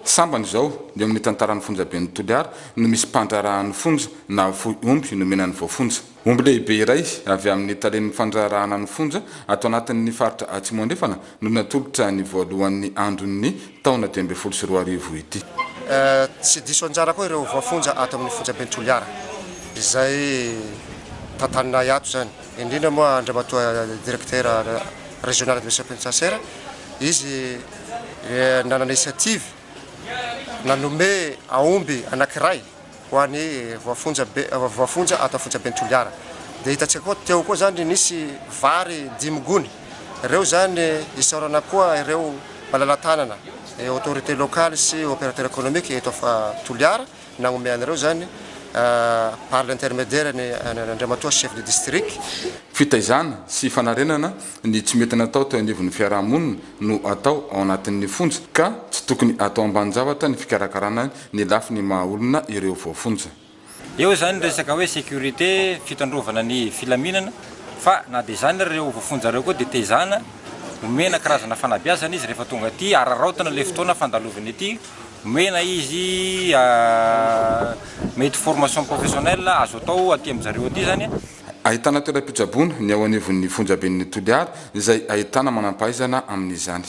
Sambany izao eo amin'ny tantaran'ny fonjaben'i Toliara no misy mpandraharahan'ny fonja nahafoy omby nomena ny voafonja. Omby lehibe iray avy amin'ny talen'ny fandraharahana ny fonja ato anatin'ny faritra Atsimo Andrefana no natolotra ny voalohan'ny andron'ny taona 2015 ity. Tsy diso anjara koa ireo voafonja ato amin'ny fonjaben'i Toliara izay tantaninay ato izany, indrindra moa Andriamatoa Directeur Régional Administration Pénitentiaire, izy nanana initiative nanome aomby anankiray ho an'ny voafonja be voafonja ato fonjaben'i Toliara. Dia hitantsika koa teo koa zany nisy vary dimy gony. Ireo zany isaorana koa ireo malala-tanana, autorité locale sy opérateur économique eto Toliara nagnome an'ireo zany par l'intermédiaire ny Andriamatoa chef de district. Fitaizana sy fanarenana ny tsy mety natao teo anivon'ny fiarahamonina no atao ao anatin'ny fonja ka tsy tokony atao ambanin-javatra ny fikarakarana ny lafiny maha olona ireo voafonja. Eo izany resaka hoe sécurité, fitandrovana ny filaminana, fa na dia izany ary ireo voafonja ireo koa dia tezana, omena karazana fanabeazana izy rehefa tonga aty, araraotina ilay fotoana fandalovany aty, omena izy mety formation professionnelle azo atao aty amin-jareo aty izany. Ahitana toeram-pitsaboana ny ao anivon'ny fonjaben'ny Toliara izay ahitana manampahaizana amin'izany.